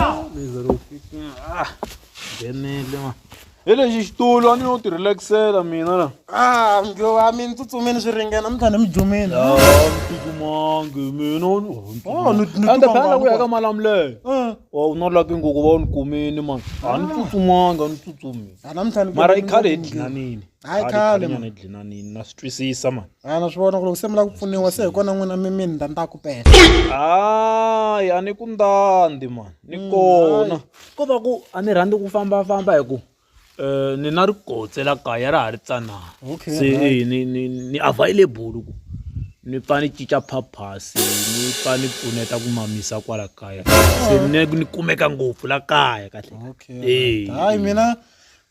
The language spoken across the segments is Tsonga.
Ah, nghenile ma hi lexi xitulu a ni yo ti relaxela mina la Ah, mdlowa a mi ni tsutsumini swi ringena namuntlha ni mi jumile. Titsumangi mina. Oh, ni Ende twa phela ngani ku ya kwa? ka malamulele o na laki ngopfu va u ni kumini mani a ni tsutsumanga a ni tsutsumi. Ah, namuntlha ni Mara i kumile khale hi ngopfu. dlinanini. Hayi khale, nyana hi dlinanini na swi twisisa mani. Ah, na swi vona ku loko se mi lava ku pfuniwa se hi kona n'wina mi mi ndandzaku pela. Hayi a ni ku ndandi mani ni kona ko va ku a ni rhandzi ku fambafamba hi ku ni na rikotse la kaya ra ha ri tsanana. Okay, Se eh, ni available ku ni pfa ni cinca phaphasi ni pfa ni pfuneta ku mamisa kwala kaya se ni kumeka ngopfu la kaya kahle. Okay. Eh. Hayi mina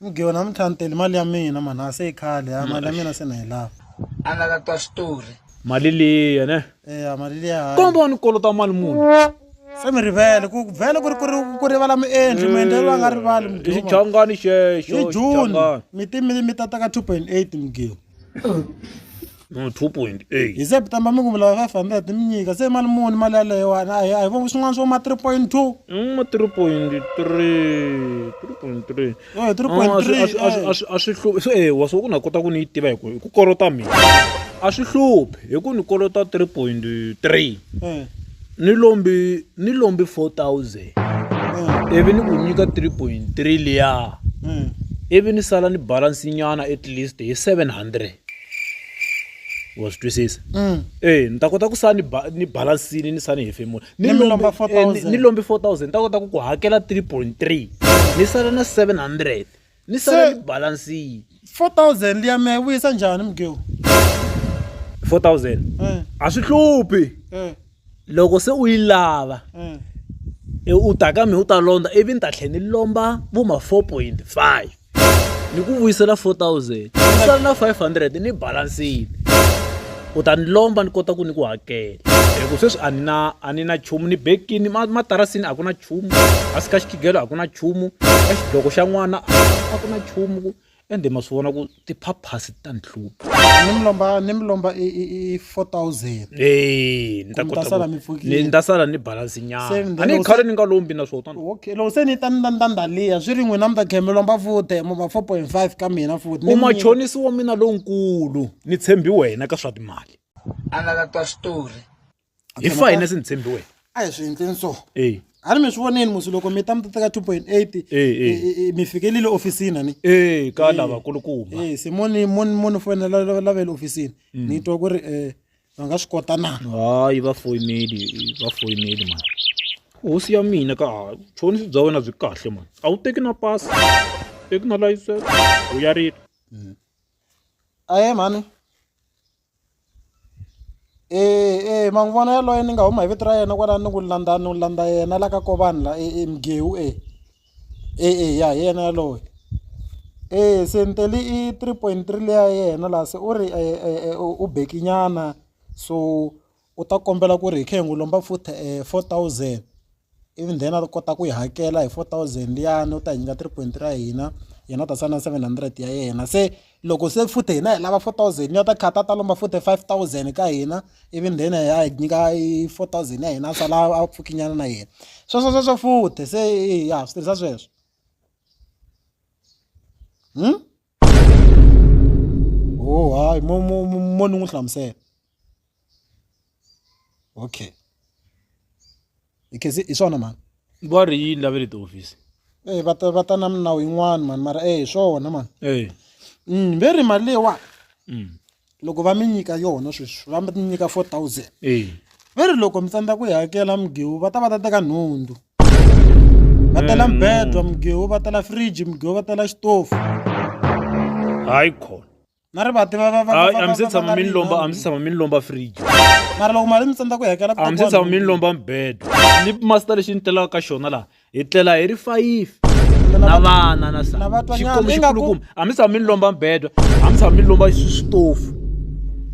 mgiwo namuntlha ni tele mali ya mina mani a se yi khale ha mali ya mina se na yi lava. A nga la twa xitori. Mali liya ne. Eya mali liya hayi. Komba ni kolota mali muni. Se mi rivele ku vhele ku ri ku ri ku rivala muendli muendli loyi a nga rivali I mgiwo. xichangani xexo. Hi June xichangani. mi ti mi ta teka 2.8 mgiwo. No 2.8. Hi September mi ku mi lava 500 mi nyika se mali muni mali yaleyo a hi a hi vo swin'wana swo ma 3.2. Ma 3.3 3.3. Eh, 3.3 eh. A swi hluphi so eh wa swi ku na kota ku ni yi tiva hi ku hi ku kolota mina. A swi hluphi hi ku ni kolota 3.3. Eh. Ni lombi 4000. Ivi ni ku nyika 3.3 liya. Ivi ni sala ni balance nyana at least hi 700. Wa swi twisisa? Eh, ni ta kota ku sala ni balansini ni sala ni hefemula. Ni mi lomba 4,000. Ni lombi 4000 ni ta kota ku ku hakela 3.3. Ni sala na 700. Ni sala ni balansini. 4000 liya mi ya yi vuyisa njhani mgiwo? 4000. Eh. A swi hluphi. Eh. Loko se u yi lava u ta ka mina u ta londza ivi ni ta tlhela ni lomba vo ma 4.5 ni ku vuyisela 4000 ni sala na 500 ni balansini u ta ni lomba ni kota ku ni ku hakela hi ku sweswi a ni na nchumu ni bekini matarasini a ku na nchumu hansi ka xikhigelo a ku na nchumu ka xidloko xa n'wana a ku na nchumu ku ende ma swi vona ku tiphaphasi ta ni hlupha. Ni mi lomba i 4000. Eh, ni ta Ku mi ta kota sala ku mi pfukile. ni ta sala ni balance nyana. Se A ni loko khale ni nga lombi na swona. Okay, loko se ni ta ni ta ndanda liya swi ri n'wina mi ta tlhela mi lomba futhi mo ma 4.5 ka mina futhi. U machonisi wa mina lonkulu ni tshembi wena ka swa timali. A nga la twa xitori. Hi finance ni tshembi wena. A hi swi endleni so. Eh. A ni mi swi voneni musi loko mi ta mi ta teka 2.8 Eh, eh. mi fikelile ofisini ani. Eh, ka lavakulukumba. Eh, se mo ni fonela lava le ofisini. Ni twa ku ri va nga swi kota na. Hayi va foyineli, va foyineli mani. Hosi ya mina ka chonisi bya wena byi kahle mani. A wu teki na pasi, teki na license, u yarile. Ahee mhani. Eh eh ma n'wi vona yaloye ni nga huma hi vito ra yena kwalano ni ku landza ni landza yena la ka Kovani la e Mgewu e. Eh eh ya hi yena yaloye. Eh se ni tele i 3.3 leya yena laha se u ri u bekinyana so u ta kombela ku ri hi kha hi n'wi lomba futhi 4000 ivi then a kota ku yi hakela hi 4000 liyani u ta hi nyika 3.3 ya hina yena u ta sala na 700 ya yena se loko se futhi hina hi lava 4000 ya ta khata ta lomba futhi 5000 ka hina ivi then a hi nyika i 4000 ya hina a sala a pfukinyana na yena sweswo sweswo futhi se ya swi tirhisa sweswo. Oh hayi mo mo mo ni n'wi hlamusela. Okay. Hi hi swona mhani. Va ri yini lava le tihofisi? Eh va ta na minawu yin'wana mhani mara eh hi swona mhani. Eh. Ve ri mali leyiwani loko va mi nyika yona sweswi va mi nyika 4000. Eh. Ve ri loko mi tsandzeka ku yi hakela mgiwu va ta va ta teka nhundzu. Va tela mbedwa mgiwu, va tela fridge mgiwu, va tela xitofu. Hayi khona. Na ri vati va va va Hayi va a mi se va tshama va mi ri ni lomba, a mi nhundzu. se tshama mi ni lomba fridge. Mara loko mali mi tsandzeka ku yi hakela ku A mi se tekiwa tshama mi ni nhundzu. lomba mbedwa. Ni master lexi ni tlelaka ka xona laha hi tlela hi ri 5 na vana na na va twa nyana. Xikomu Ingaku- xikulukumba a mi tshama mi ni lomba mbedwa, a mi tshama mi ni lomba switofu.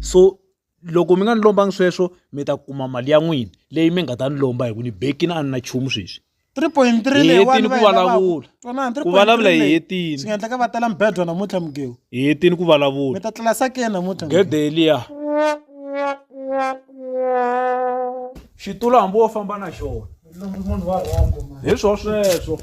So loko mi nga ni lombangi sweswo mi ta kuma mali ya n'wina leyi mi nga ta ni lomba hi ku ni bekini a ni na nchumu sweswi. 3.3 Hi leyiwani hetini va ku yi lavaka. vulavula. Twanani, Ku vulavula hi 3.3 leyi. hetini. Swi nga endleka va tela mbedwa namuntlha mgewu. Hi hetini ku vulavula. Mi ta tlela sakeni namuntlha. Mgewu. Gede liya. Xitulu hambi wo famba na xona. Lombi munhu wa wrong man. Hi swo sweswo.